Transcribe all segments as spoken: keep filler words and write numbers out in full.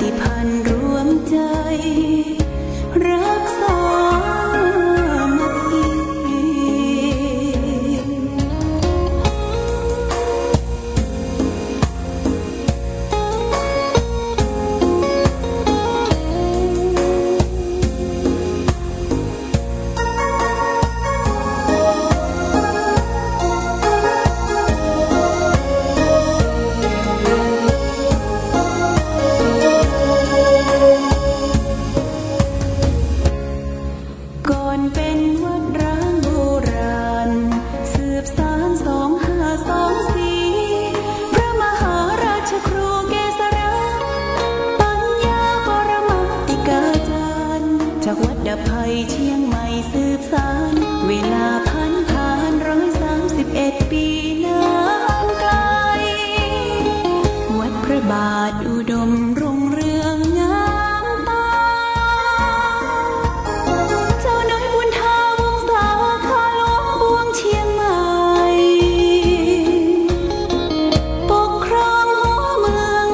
ติพันธ์รวมใจ๋ รักสามัคคี ก่อนเป๋นวัดร้างโบราณ สืบสานสองห้าสองสี่ พระมหาราชครูเกษรา ปัญญาปรมาติกาจารย์ จากวัดดาบไพรเจียงใหม่สืบสาน เวลาผันผานร้อยสามสิบเอ็ดปี๋นานไก๋ วัดพระบาทอุดมรุ่งเรืองงามต๋า เจ้าน้อยบุญถาวงศา ข้าหลวงปวงเจียงใหม่ ปกครองหัวเมือง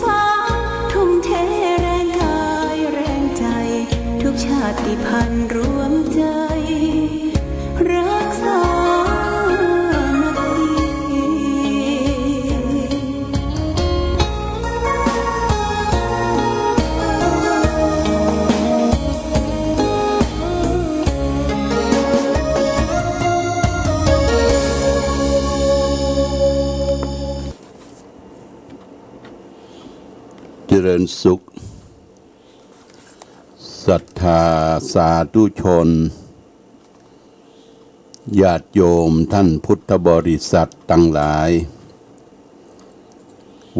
ฟ้า ทุ่มเทแรงกายแรงใจ๋ ทุกชาติพันธุ์รวมใจ๋ รักสามัคคี เจริญสุข ศรัทธาสาธุชน ญาติโยมท่านพุทธบริษัทตังหลาย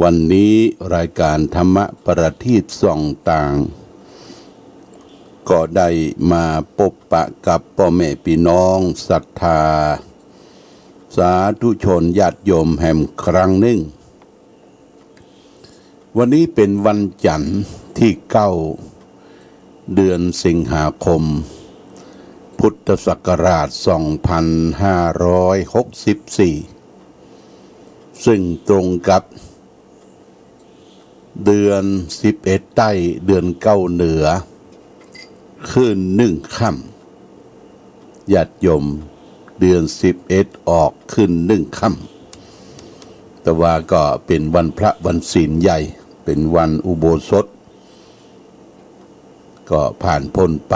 วันนี้รายการธรรมประทีปส่องต่าง ก็ได้มาปบปะกับป้อแม่ปี้น้องศรัทธาสาธุชนญาติโยมแหมครั้งนึ่ง วันนี้เป๋นวันจั๋นทร์ตี้เก้า เดือนสิงหาคม พุทธศักราชสองพันห้าร้อยหกสิบสี่ ซึ่งตรงกับเดือนสิบเอ็ดใต้ เดือนเก้าเหนือ ขึ้นนึ่งค่ำ ญาติโยม เดือนสิบเอ็ดออกขึ้นนึ่งค่ำ แต่ว่าก็เป๋นวันพระวันศีลใหญ่ เป๋นวันอุโบสถ ก็ผ่านป๊นไป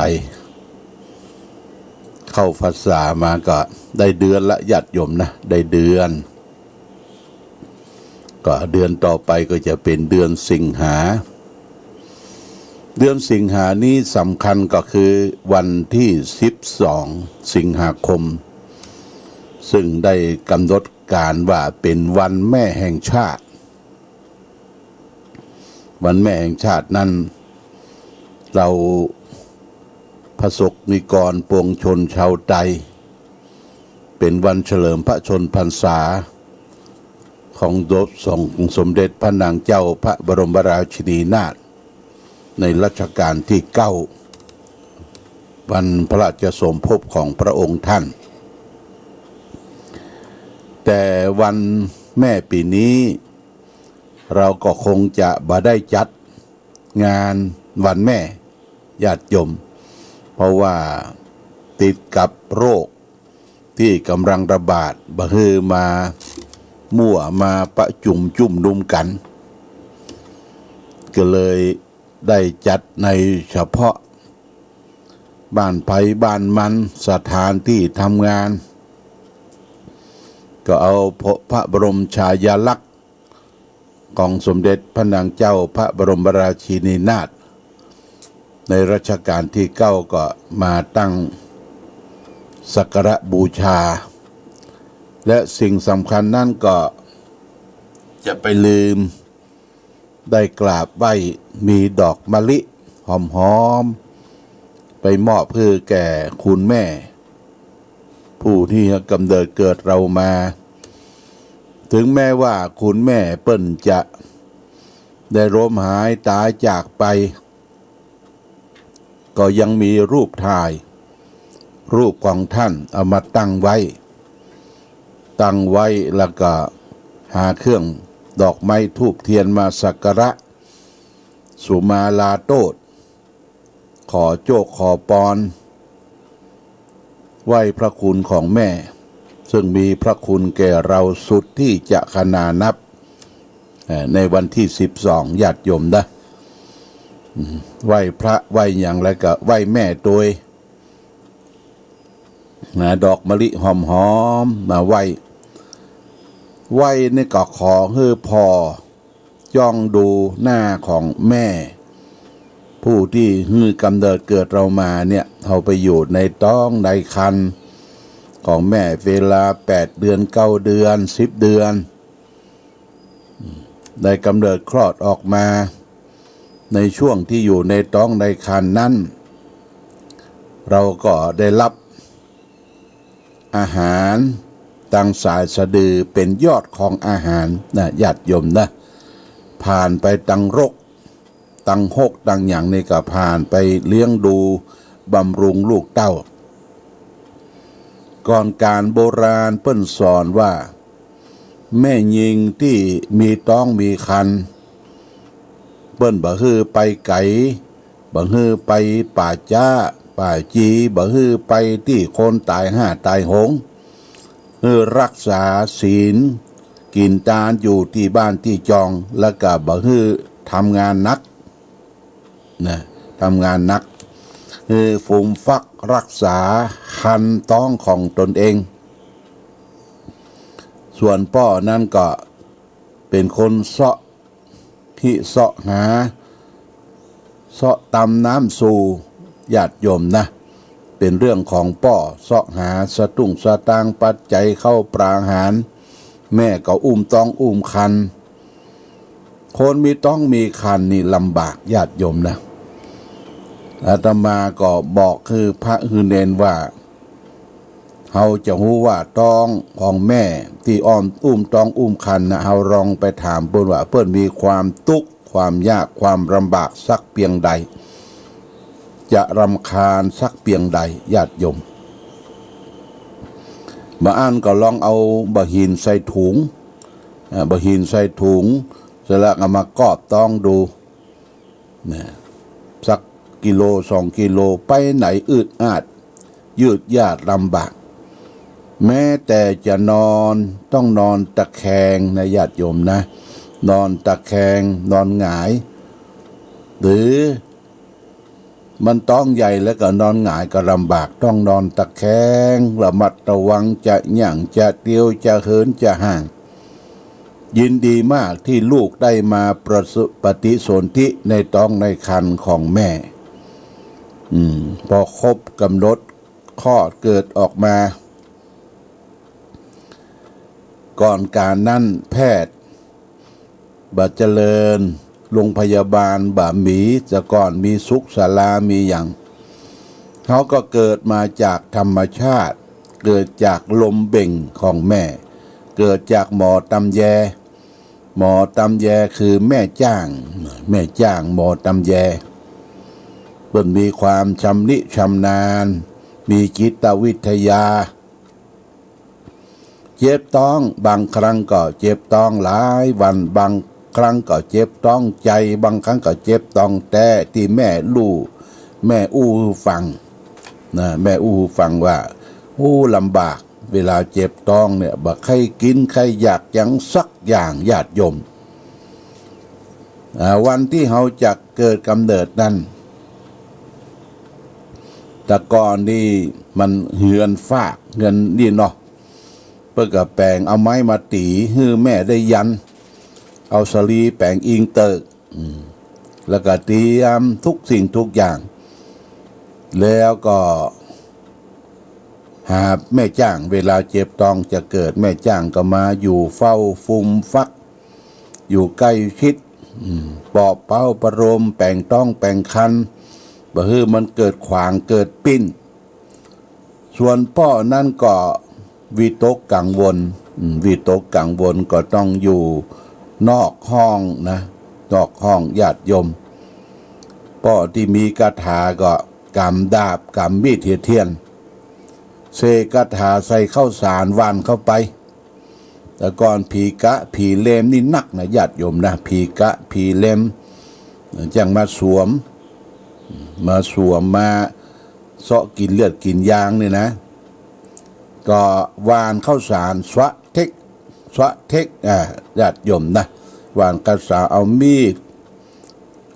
เข้าพรรษามาก็ได้เดือนละ ญาติโยมนะ ได้เดือน ก็เดือนต่อไปก็จะเป๋นเดือนสิงหา เดือนสิงหานี้สำคัญก็คือวันตี้สิบสองสิงหาคม ซึ่งได้กำหนดการว่าเป๋นวันแม่แห่งชาติ วันแม่แห่งชาตินั้น เราพระสงฆ์นิกรปวงชนชาวไต เป๋นวันเฉลิมพระชนมพรรษา ของสมเด็จพระนางเจ้าพระบรมราชินีนาถ ในรัชกาลตี้เก้า วันพระราชสมภพของพระองค์ท่าน แต่วันแม่ปี๋นี้ เราก็คงจะบ่ได้จัดงานวันแม่ ญาติโยม เพราะว่าติดกับโรค ตี้ก่ำลังระบาด บ่หื้อมามั่วมาประจุมจุ่มนุมกั๋น ก็เลยได้จัดในเฉพาะบ้านใผบ้านมัน สถานตี้ทำงาน ก็เอาพระบรมฉายาลักษณ์ ของสมเด็จพระนางเจ้าพระบรมราชินีนาถ ในรัชกาลตี้เก้าก็มาตั้งสักการะบูชา และสิ่งสำคัญนั้นก็จะไปลืมได้กราบไหว้ มีดอกมะลิหอมๆ ไปมอบหื้อแก่คุณแม่ ผู้ที่กำเนิดเกิดเรามา ถึงแม้ว่าคุณแม่เปิ้นจะได้ล้มหายต๋ายจากไป ก็ยังมีรูปถ่าย รูปของท่านเอามาตั้งไว้ ตั้งไว้แล้วก็หาเครื่องดอกไม้ธูปเทียนมาสักการะ สุมาลาโต้ษ ขอโจคขอปอน ไหว้พระคุณของแม่ ซึ่งมีพระคุณแก่เราสุดที่จะขนานับ เอ่อ ในวันตี้สิบสอง ญาติโยมนะ อืม ไหว้พระไหว้หยังแล้วก็ไหว้แม่ตวย นะ ดอกมะลิหอมๆ มาไหว้ ไหว้นี่ก็ขอหื้อผ่อจ้องดูหน้าของแม่ ผู้ตี้หื้อก๋ำเนิดเกิดเรามาเนี่ย เฮาไปอยู่ในต๊องในครรภ์ของแม่เวลาแปดเดือน เก้าเดือน สิบเดือน ได้ก๋ำเนิดคลอดออกมา ในช่วงตี้อยู่ในต๊องในครรภ์นั้น เราก็ได้ฮับอาหารตังสายสะดือเป๋นยอดของอาหารนะ ญาติโยมนะ ผ่านไปตังรก ตังฮกตังหยังนี่ก็ผ่านไปเลี้ยงดูบำรุงลูกเต้า ก่อนก๋านโบราณเปิ้นสอนว่า แม่ญิงตี้มีต๊องมีครรภ์ เปิ้นบ่หื้อไปไก๋ บ่หื้อไปป่าจ๊าป่าจี บ่หื้อไปตี้คนต๋ายฮ่าต๋ายโหง หื้อฮักษาศีล กิ๋นตานอยู่ตี้บ้านตี้จอง แล้วก็บ่หื้อทำงานหนัก นะ ทำงานหนัก หื้อฟูมฟักฮักษาครรภ์ต๊องของตนเอง ส่วนป้อนั้นก็เป๋นคนเซาะ ฮิเซาะหา เซาะตำน้ำสู่ ญาติโยมนะ เป๋นเรื่องของป้อ เซาะหาสตุ้งสตางค์ปัจจัยข้าวปลาอาหาร แม่ก็อุ้มต๊องอุ้มครรภ์ คนมีต๊องมีครรภ์นี่ลำบาก ญาติโยมนะ อาตมาก็บอกหื้อพระหื้อเณรว่า เฮาจะฮู้ว่าต๊องของแม่ตี้อ้อม อุ้มต๊องอุ้มครรภ์นะ เฮาลองไปถามเปิ้นว่า เปิ้นมีความตุ๊กข์ ความยาก ความลำบากสักเปียงใด จะรำคาญสักเปียงใด ญาติโยม บ่อั้นก็ลองเอาบ่าหินใส่ถุง อ่า บ่าหินใส่ถุง เสร็จแล้วเอามากอบต๊องดู นะ สักกิโลสองกิโล ไปไหนอึดอัด ยืดยาดลำบาก แม้แต่จะนอนต้องนอนตะแคงนะ ญาติโยมนะ นอนตะแคง นอนหงาย หรือมันต๊องใหญ่แล้วก็นอนหงายก็ลำบาก ต้องนอนตะแคง ระมัดระวัง จะหยั่ง จะเตียว จะเหิน จะห่าง ยินดีมากตี้ลูกได้มาประสุ- ปฏิสนธิในต๊องในครรภ์ของแม่ อืม พอครบก๋ำหนดคลอดเกิดออกมา ก่อนก๋านนั้นแพทย์บ่เจริญ โรงพยาบาลบ่มี แต่ก่อนมีสุขศาลามีหยัง เฮาก็เกิดมาจากธรรมชาติ เกิดจากลมเบ่งของแม่ เกิดจากหมอตำแย หมอตำแยคือแม่จ้าง แม่จ้างหมอตำแย เปิ้นมีความชำนิชำนาญ มีจิตวิทยา เจ็บต๊อง บางครั้งก็เจ็บต๊องหลายวัน บางครั้งก็เจ็บต๊องใจ๋ บางครั้งก็เจ็บต๊องแต๊ ตี้แม่อู้ แม่อู้หื้อฟังนะ แม่อู้หื้อฟังว่า โอ้ ลำบาก เวลาเจ็บต๊องเนี่ย บ่ใค่กิ๋นใค่อยากหยังสักอย่าง ญาติโยม อ่า วันตี้เฮาจะเกิดก๋ำเนิดนั้น แต่ก่อนนี่มันเฮือนฟาก เฮือนนี่เนาะ เปิ้นก็แป๋งเอาไม้มาตี๋หื้อแม่ได้ยัน เอาสะลีแป๋งอิงเติก อืม แล้วก็เตรียมทุกสิ่งทุกอย่าง แล้วก็หาแม่จ้าง เวลาเจ็บต๊องจะเกิด แม่จ้างก็มาอยู่เฝ้าฟูมฟัก อยู่ใก้ชิด อืม ปลอบเป๊าประโลม แป๋งต๊องแป๋งครรภ์ บ่หื้อมันเกิดขวางเกิดปิ้น ส่วนป้อนั้นก็วิตกกังวล อืม วิตกกังวลก็ต้องอยู่นอกห้องนะ นอกห้อง ญาติโยม ป้อตี้มีคาถาก็ก๋ำดาบก๋ำมีดเหียเทียน เสกคาถาใส่ข้าวสารหว่านเข้าไป แต่ก่อนผีกะผีเลมนี่นักนะ ญาติโยมนะ ผีกะผีเลม จั่งมาสวม มาสวม มาเซาะกิ๋นเลือดกิ๋นยางนี่นะ ก็หว่านข้าวสาร สวะเท็ก สวะเท็ก อ่า ญาติโยมนะ หว่านข้าวสาร เอามีด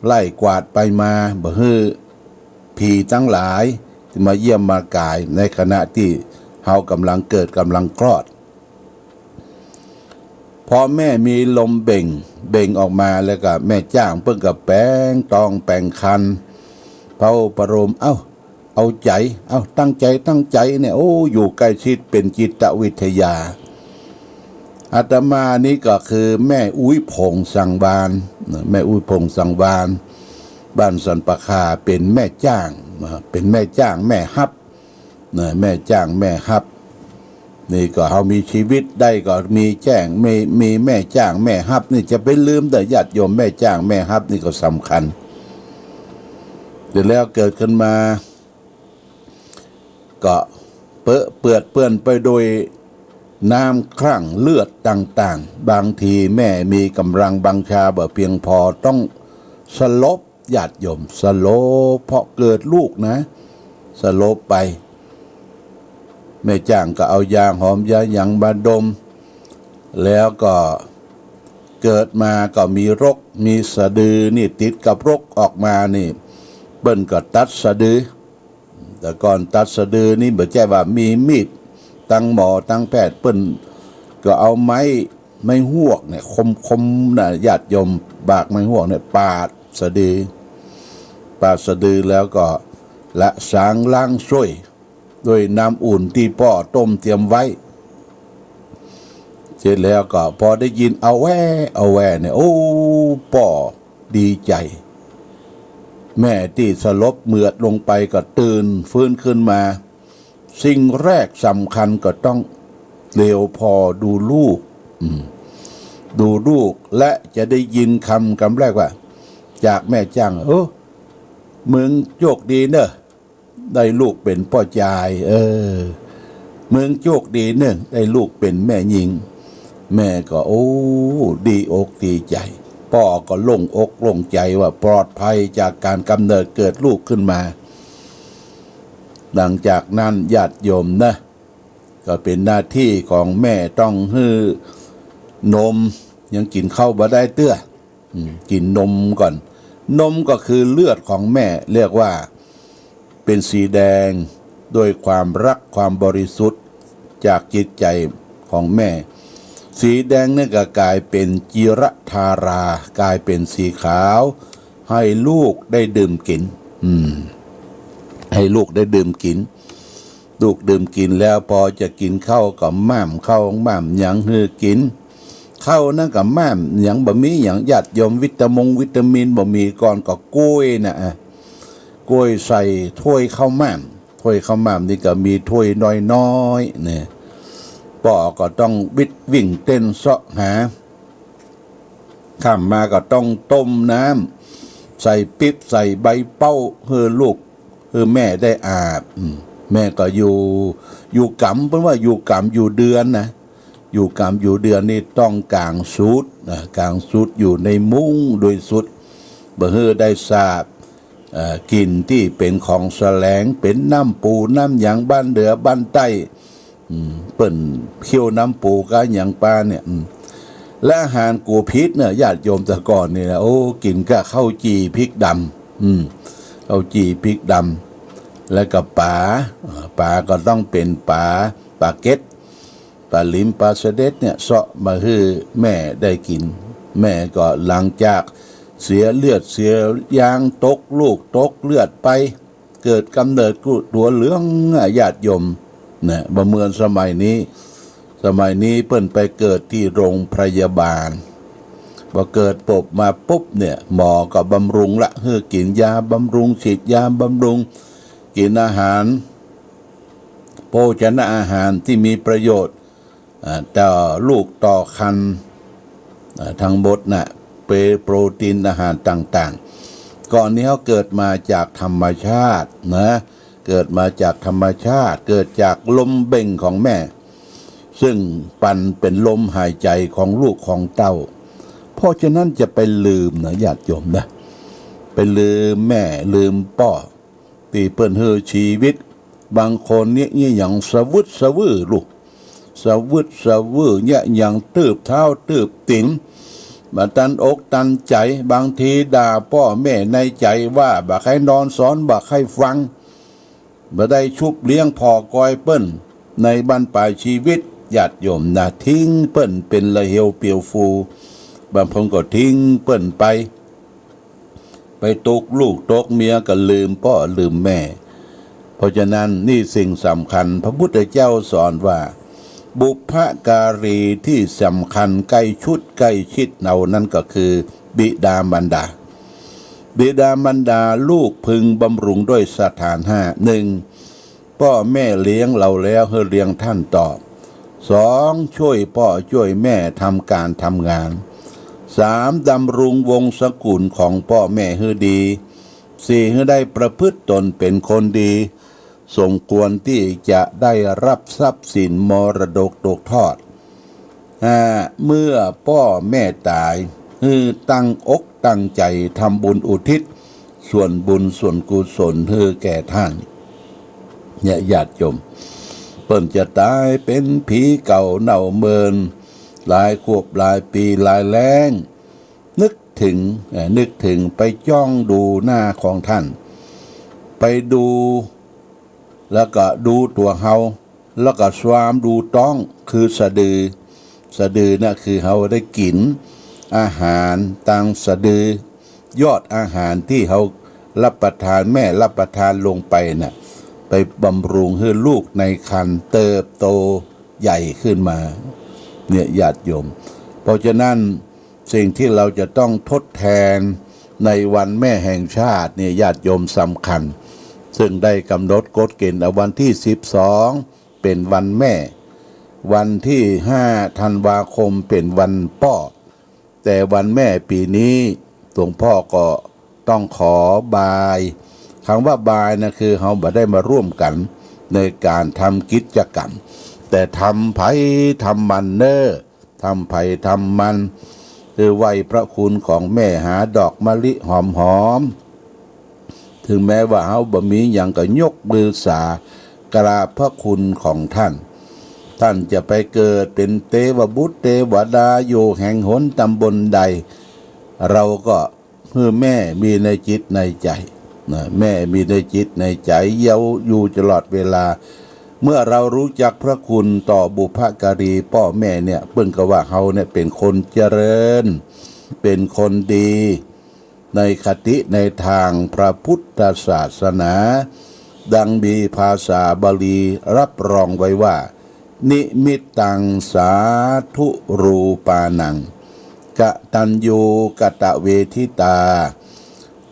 ไล่กวาดไปมา บ่หื้อผีตังหลายตี้มาเยี่ยมมากาย ในขณะตี้เฮาก่ำลังเกิดก่ำลังคลอด พอแม่มีลมเบ่ง เบ่งออกมาแล้วก็แม่จ้างเปิ้นก็แป๋งตองแป๋งคัน เป่าประโลม เอ้า เอาใจ๋ เอ้า ตั้งใจ๋ ตั้งใจ๋เนี่ย โอ้ อยู่ใก้ชิด เป๋นจิตวิทยา อาตมานี่ก็คือแม่อุ๊ยผงสังวาลนะ แม่อุ๊ยผงสังวาล บ้านสันป่าข่า เป๋นแม่จ้างนะ เป๋นแม่จ้างแม่ฮับ นะ แม่จ้างแม่ฮับ นี่ก็เฮามีชีวิตได้ก็มีแจ้ง มี มีแม่จ้างแม่ฮับ นี่จะไปลืมเต๊อะญาติโยม แม่จ้างแม่ฮับนี่ก็สำคัญ เสร็จแล้วเกิดขึ้นมา ก็เปอะเปื้อนเปื้อนไปโดยน้ำครั่งเลือดต่างๆ บางทีแม่มีก่ำลังบังชาบ่เพียงพอ ต้องสลบ ญาติโยม สลบ เพราะเกิดลูกนะ สลบไป แม่จ้างก็เอายาหอมยาหยังมาดม แล้วก็เกิดมาก็มีรก มีสะดือนี่ติดกับรก ออกมานี่ เปิ้นก็ตัดสะดือ แต่ก่อนตัดสะดือนี่บ่ใจ้ว่ามีมีด ตังหมอตังแพทย์ เปิ้นก็เอาไม้ ไม้ฮวกเนี่ย คมๆ นะ ญาติโยม บากไม้ฮวกเนี่ย ปาดสะดือ ปาดสะดือแล้วก็ละสางล้างส้วย ด้วยน้ำอุ่นตี้ป้อต้มเตรียมไว้ เสร็จแล้วก็พอได้ยิน เอาแว่ เอาแว่เนี่ย โอ้ ป้อดีใจ๋ แม่ตี้สลบเหมือดลงไปก็ตื่นฟื้นขึ้นมา สิ่งแรกสำคัญก็ต้องเหลียวผ่อดูลูก อืม ดูลูก และจะได้ยินกำ กำแรกว่า จากแม่จ้าง เออ มึงโชคดีเน่อ ได้ลูกเป๋นป้อจาย เออ มึงโชคดีเน่อ ได้ลูกเป๋นแม่ญิง แม่ก็ โอ้ ดีอกดีใจ๋ ป้อก็โล่งอกโล่งใจ๋ว่าปลอดภัยจากก๋านกำเนิดเกิดลูกขึ้นมา หลังจากนั้นญาติโยมนะ ก็เป๋นหน้าตี้ของแม่ต้องหื้อนม ยังกิ๋นข้าวบ่ได้เตื้อ อืม กิ๋นนมก่อน นมก็คือเลือดของแม่ เรียกว่าเป๋นสีแดง ด้วยความฮักความบริสุทธิ์จากจิตใจ๋ของแม่ สีแดงนี่ก็ก๋ายเป๋นจิรธารา ก๋ายเป๋นสีขาว หื้อลูกได้ดื่มกิ๋น อืม หื้อลูกได้ดื่มกิ๋น ลูกดื่มกิ๋นแล้ว พอจะกิ๋นข้าวก็ม่ามข้าวม่ามหยังหื้อกิ๋น ข้าวนั้นก็ม่ามหยังบ่มีหยัง ญาติโยม วิตามงวิตามินบ่มี ก่อนก็กล้วยนะ อะ กล้วยใส่ถ้วยข้าวม่าม ถ้วยข้าวม่ามนี่ก็มีถ้วยน้อยๆ เนี่ย ป้อก็ต้องบิดวิ่งเต้นเซาะหา ค่ำมาก็ต้องต้มน้ำ ใส่ปิ๊บ ใส่ใบเป๊า หื้อลูก หื้อแม่ได้อาบ อืม แม่ก็อยู่ อยู่ก๋ำ เปิ้นว่าอยู่ก๋ำอยู่เดือนนะ อยู่ก๋ำอยู่เดือนนี่ต้องก๋างสุดนะ ก๋างสุดอยู่ในมุ้งโดยสุด บ่หื้อได้สาบ เอ่อ กิ๋นตี้เป๋นของแสลง เป๋นน้ำปูน้ำหยังบ้านเหนือบ้านใต้ อืม เปิ้นเคี่ยวน้ำปูกับหยังปาเนี่ย อืม และอาหารกั๋วผิดเนี่ย ญาติโยม แต่ก่อนนี่นะ โอ้ กิ๋นกับข้าวจี่พริกดำ อืม ข้าวจี่พริกดำ แล้วก็ป๋า อ่า ป๋าก็ต้องเป๋นป๋า ป๋าเก็ด ป๋าหลิม ป๋าสะเด็ดเนี่ย เซาะมาหื้อแม่ได้กิ๋น แม่ก็หลังจากเสียเลือดเสียยาง ตกลูกตกเลือดไป เกิดก๋ำเนิดกู้ตั๋วเหลืองอะ ญาติโยม นะ บ่เหมือนสมัยนี้ สมัยนี้เปิ้นไปเกิดตี้โรงพยาบาล พอเกิดปุ๊บมาปุ๊บเนี่ย หมอก็บำรุงละ หื้อกิ๋นยาบำรุง ฉีดยาบำรุง กิ๋นอาหาร โภชนาอาหารตี้มีประโยชน์ อ่า ต่อลูกต่อครรภ์ อ่า ทั้งหมดน่ะ เป โปรตีน อาหารต่างๆ ก่อนนี้เฮาเกิดมาจากธรรมชาตินะ เกิดมาจากธรรมชาติ เกิดจากลมเบ่งของแม่ ซึ่งปันเป๋นลมหายใจ๋ของลูกของเต้า เพราะฉะนั้นจะไปลืมนะ ญาติโยมนะ ไปลืมแม่ลืมป้อ ตี้เปิ้นหื้อจีวิต บางคนเยียะหยังสะวึดสะวื้อลูก สะวึดสะวื้อเยียะหยังตืบเท้าตืบตี๋น บ่ตันอกตันใจ๋ บางทีด่าป้อแม่ในใจ๋ว่าบ่ใค่นอนสอนบ่ใค่ฟัง บ่ได้ชุบเลี้ยงผ่อกอยเปิ้น ในบั้นปลายจีวิต ญาติโยมนะ ทิ้งเปิ้นเป๋นละเหียวเปียวฟู บางคนก็ทิ้งเปิ้นไป ไปตกลูกตกเมียก็ลืมป้อลืมแม่ เพราะฉะนั้นนี่สิ่งสำคัญ พระพุทธเจ้าสอนว่า บุพการีตี้สำคัญใก้ชุดใก้ชิดเฮานั้นก็คือบิดามารดา บิดามารดาลูกพึงบำรุงด้วยสถานห้า หนึ่ง ป้อแม่เลี้ยงเฮาแล้วหื้อเลี้ยงต้านตอบ สอง จ้วยป้อจ้วยแม่ทำก๋านทำงาน สาม ดำรงวงศกุลของป้อแม่หื้อดี สี่ หื้อได้ประพฤติตนเป๋นคนดี สมควรตี้จะได้ฮับทรัพย์สินมรดกตกทอด ห้า เมื่อป้อแม่ต๋าย หื้อตั้งอกตั้งใจ๋ทำบุญอุทิศส่วนบุญส่วนกุศลหื้อแก่ต้าน เนี่ยญาติโยม เปิ้นจะต๋ายเป๋นผีเก่าเน่าเมิน หลายขวบหลายปี๋หลายแล้ง นึกเถิง เอ่อ นึกเถิงไปจ้องดูหน้าของต้าน ไปดู แล้วก็ดูตั๋วเฮา แล้วก็ซามดูต๊อง คือสะดือ สะดือน่ะคือเฮาได้กิ๋นอาหารตางสะดือ ยอดอาหารตี้เฮาฮับประทาน แม่ฮับประทานลงไปน่ะ ไปบำรุงหื้อลูกในครรภ์เติบโตใหญ่ขึ้นมา เนี่ยญาติโยม เพราะฉะนั้นสิ่งที่เราจะต้องทดแทนในวันแม่แห่งชาติเนี่ยญาติโยมสำคัญ ซึ่งได้กำหนดกฎเกณฑ์เอาวันตี้สิบสอง เป๋นวันแม่ วันตี้ห้าธันวาคมเป๋นวันป้อ แต่วันแม่ปี๋นี้หลวงพ่อก็ต้องขอบาย กำว่าบายน่ะคือเฮาบ่ได้มาร่วมกั๋นในก๋านทำกิจกรรม แต่ทำใผทำมันเน่อ ทำใผทำมัน คือไหว้พระคุณของแม่ หาดอกมะลิหอมๆ ถึงแม้ว่าเฮาบ่มีหยังก็ยกมือสากราบพระคุณของต้าน ต้านจะไปเกิดเป๋นเตวบุตรเตวดาอยู่แห่งหนต๋ำบลใด เฮาก็หื้อแม่มีในจิตในใจ๋นะ แม่มีในจิตในใจ๋ เยียะอยู่ตลอดเวลา เมื่อเฮาฮู้จักพระคุณต่อบุพการีป้อแม่เนี่ย เปิ้นก็ว่าเฮาเนี่ยเป๋นคนเจริญ เป๋นคนดี ในคติในตางพระพุทธศาสนา ดังมีภาษาบาลีฮับรองไว้ว่า นิมิตตังสาธุรูปานัง กตัญญูกตเวทิตา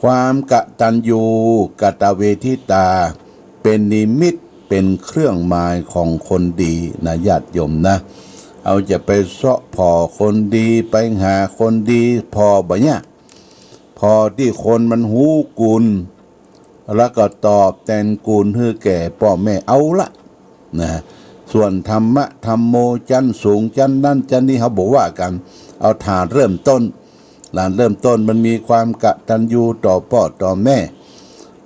ความกตัญญูกตเวทิตา เป๋นนิมิต เป๋นเครื่องหมายของคนดีนะญาติโยมนะ เฮาจะไปเซาะผ่อคนดี ไปหาคนดี ผ่อบ่ยาก ผ่อตี้คนมันฮู้กุณ แล้วก็ตอบแตนกุณหื้อแก่ป้อแม่เอาละนะ ส่วนธรรมะธัมโมจั้นสูงจั้นนั้นจั้นนี้เฮาบ่ว่ากั๋น เอาฐานเริ่มต้น ฐานเริ่มต้นมันมีความกตัญญูต่อป้อต่อแม่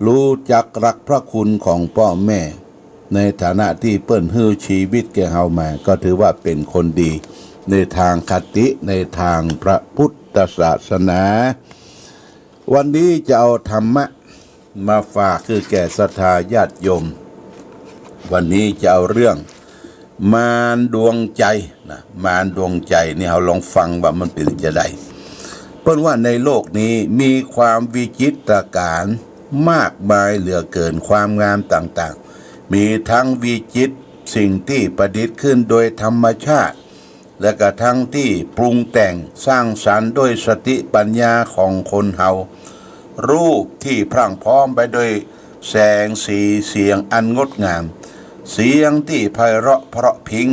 ฮู้จักฮักพระคุณของป้อแม่ ในฐานะตี้เปิ้นหื้อจีวิตแก่เฮามา ก็ถือว่าเป๋นคนดี ในตางคติในตางพระพุทธศาสนา วันนี้จะเอาธรรมะมาฝากคือแก่ศรัทธาญาติโยม วันนี้จะเอาเรื่องมารดวงใจนะ มารดวงใจนี่เฮาลองฟังว่ามันเป๋นจะใด เปิ้นว่าในโลกนี้มีความวิจิตรก๋านมากมายเหลือเกิน ความงามต่างๆ มีทั้งวิจิตรสิ่งตี้ประดิษฐ์ขึ้นโดยธรรมชาติ และกระทั่งตี้ปรุงแต่งสร้างสรรค์ด้วยสติปัญญาของคนเฮา รูปตี้พรั่งพร้อมไปด้วยแสงสีเสียงอันงดงาม เสียงตี้ไพเราะเพราะพริ้ง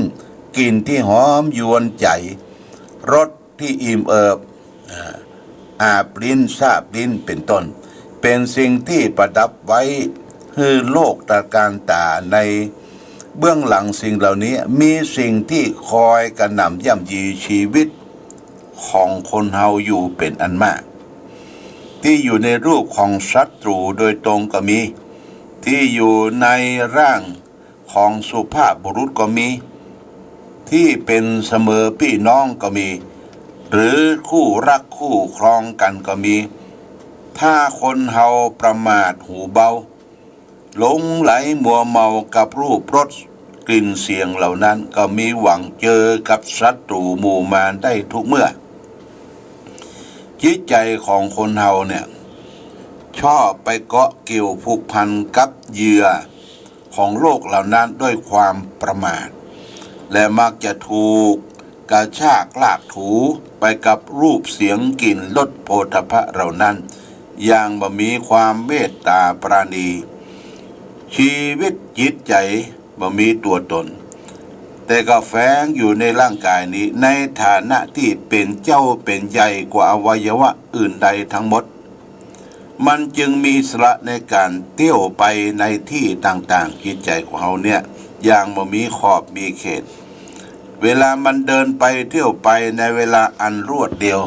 กลิ่นตี้หอมยวนใจ๋ รสตี้อิ่มเอิบ อ่า อาบลิ้นซาบลิ้นเป๋นต้น เป๋นสิ่งตี้ประดับไว้หื้อโลกตระการต๋า ในเบื้องหลังสิ่งเหล่านี้มีสิ่งตี้คอยกระหน่ำย่ำยีจีวิตของคนเฮาอยู่เป๋นอันมาก ตี้อยู่ในรูปของศัตรูโดยตรงก็มี ตี้อยู่ในร่างของสุภาพบุรุษก็มี ตี้เป๋นเสมอปี้น้องก็มี หรือคู่ฮักคู่ครองกั๋นก็มี ถ้าคนเฮาประมาทหูเบา หลงใหลมัวเมากับรูปรสกลิ่นเสียงเหล่านั้น ก็มีหวังเจอกับศัตรูหมู่มารได้ทุกเมื่อ จิตใจ๋ของคนเฮาเนี่ย ชอบไปเกาะเกี่ยวผูกพันกับเหยื่อของโลกเหล่านั้นด้วยความประมาท และมักจะถูกกระชากลากถูไปกับรูปเสียงกลิ่นรสโผฏฐัพพะเหล่านั้น อย่างบ่มีความเมตตาปราณี ชีวิตจิตใจ๋บ่มีตั๋วตน แต่ก็แฝงอยู่ในร่างกายนี้ ในฐานะตี้เป๋นเจ้าเป๋นใหญ่กว่าอวัยวะอื่นใดทั้งหมด มันจึงมีอิสระในก๋านเที่ยวไปในตี้ต่างๆ จิตใจ๋ของเฮาเนี่ย อย่างบ่มีขอบมีเขต เวลามันเดินไปเที่ยวไปในเวลาอันรวดเร็ว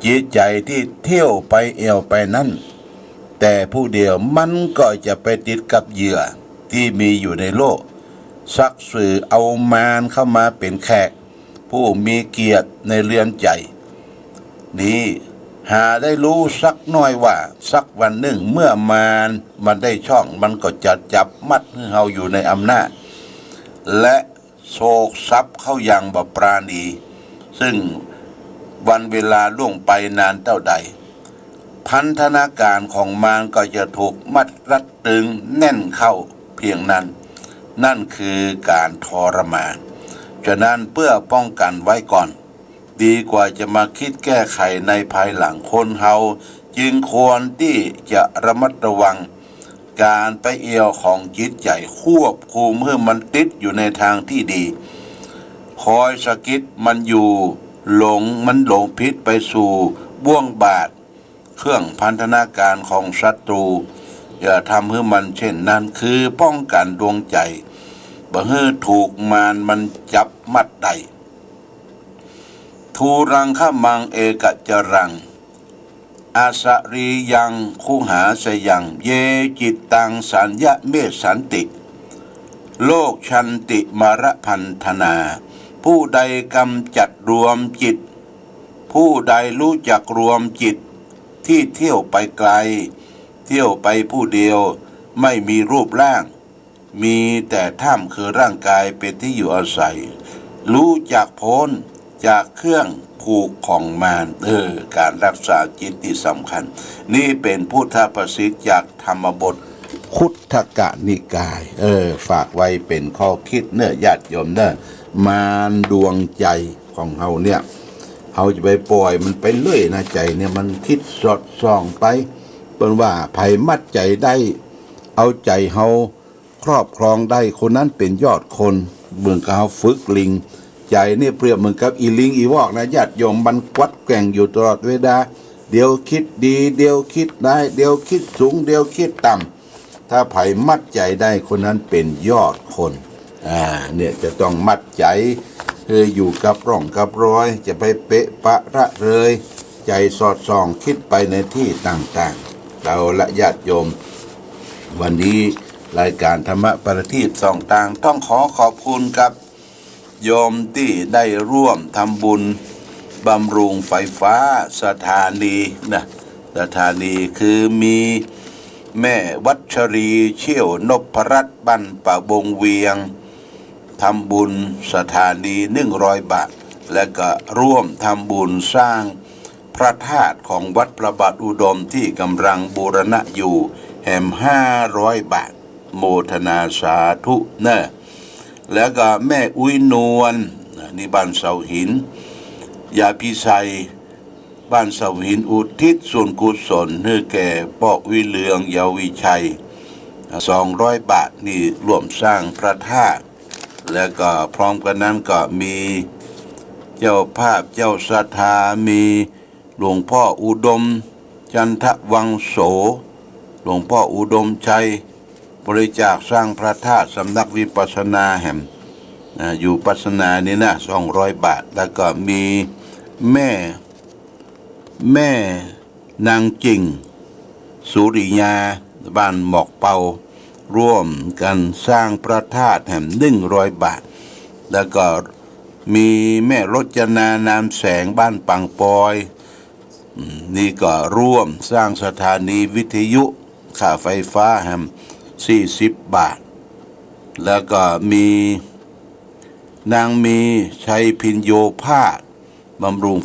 จิตใจ๋ตี้เที่ยวไปแอ่วไปนั้น แต่ผู้เดียวมันก็จะไปติดกับเหยื่อตี้มีอยู่ในโลก ซักสื่อเอามารเข้ามาเป๋นแขกผู้มีเกียรติในเฮือนใจ๋นี้ หาได้ฮู้สักหน้อยว่าสักวันนึ่งเมื่อมารมันได้ช่อง มันก็จะจับมัดหื้อเฮาอยู่ในอำนาจ และ โสกสับเข้าอย่างบ่ปราณี ซึ่งวันเวลาล่วงไปนานเต้าใด พันธนาก๋ารของมารก็จะถูกมัดรัดตึงแน่นเข้าเพียงนั้น นั่นคือก๋านทรมาน ฉะนั้นเพื่อป้องกั๋นไว้ก่อน ดีกว่าจะมาคิดแก้ไขในภายหลัง คนเฮาจึงควรตี้จะระมัดระวังก๋านไปแอ่วของจิตใจ๋ ควบคุมหื้อมันติดอยู่ในตางตี้ดี คอยสะกิดมันอยู่ หลงมันหลงผิดไปสู่บ่วงบาตร เครื่องพันธนาก๋ารของศัตรู อย่าทำหื้อมันเช่นนั้น คือป้องกั๋นดวงใจ๋ บ่หื้อถูกมารมันจับมัดได้ ทูรังคะมังเอกจรัง อสรียังคุหาสยัง เยจิตตังสัญญเมสสันติ โลกชันติมารพันธนา ผู้ใดกำจัดรวมจิต ผู้ใดฮู้จักรวมจิต ตี้เที่ยวไปไกล เที่ยวไปผู้เดียว ไม่มีรูปร่าง มีแต่ถ้ำคือร่างกายเป๋นตี้อยู่อาศัย ฮู้จักป๊นจากเครื่องผูกของมาร เออ ก๋านรักษาจิตตี้สำคัญ นี่เป๋นพุทธภาษิตจากธรรมบท คุตถกนิกาย เออ ฝากไว้เป๋นข้อคิดเน่อญาติโยมเน่อ มารดวงใจ๋ของเฮาเนี่ย เฮาจะไปปล่อยมันไปเรื่อยนะ ใจ๋เนี่ยมันคิดสอดส่องไป เปิ้นว่าใผมัดใจ๋ได้ เอาใจ๋เฮา ครอบครองได้ คนนั้นเป๋นยอดคน เหมือนกับเฮาฝึกลิง ใจ๋เนี่ยเปรียบเหมือนกับอี่ลิงอี่วอกนะญาติโยม มันกวัดแกว่งอยู่ตลอดเวลา เดี๋ยวคิดดี เดี๋ยวคิดร้าย เดี๋ยวคิดสูง เดี๋ยวคิดต่ำ ถ้าใผมัดใจ๋ได้ คนนั้นเป๋นยอดคน อ่า เนี่ยจะต้องมัดใจ๋ คืออยู่กับร่องกับรอย จะไปเปะปะละเลย ใจ๋สอดส่องคิดไปในตี้ต่างๆ เอาละญาติโยม วันนี้รายก๋านธรรมะประทีปส่องตาง ต้องขอขอบคุณกับโยมตี้ได้ร่วมทำบุญบำรุงไฟฟ้าสถานีนะ สถานีคือมีแม่วัชรี เชี่ยวนพรัตน์ บ้านป่าบงเวียง ทำบุญสถานีหนึ่งร้อยบาท และก็ร่วมทำบุญสร้างพระธาตุของวัดพระบาทอุดมตี้ก๋ำลังบูรณะอยู่แหมห้าร้อยบาท โมทนาสาธุเน่อ แล้วก็แม่อุ๊ยนวล นี่บ้านเสาหิน ยาพิชัย บ้านเสาหิน อุทิศส่วนกุศลหื้อแก่ป้ออุ๊ยเรือง เยาวิชัย สองร้อยบาท นี่ร่วมสร้างพระธาตุ แล้วก็พร้อมกั๋นนั้นก็มีเจ้าภาพเจ้าศรัทธา มีหลวงป้ออุดม จันทวังโส หลวงป้ออุดมชัย บริจาคสร้างพระธาตุสำนักวิปัสสนาแหม อ่า อยู่ปัสสนานี่นะ สองร้อยบาท แล้วก็มีแม่ แม่ นางจิ่ง สุริยา บ้านหมอกเปา ร่วมกั๋นสร้างพระธาตุแหม หนึ่งร้อยบาท แล้วก็มีแม่รจนา นามแสง บ้านปางปอย อืม นี่ก็ร่วมสร้างสถานีวิทยุ ค่าไฟฟ้าแหม สี่สิบบาท แล้วก็มีนางมี ชัยพิญโญภาส บำรุงไฟ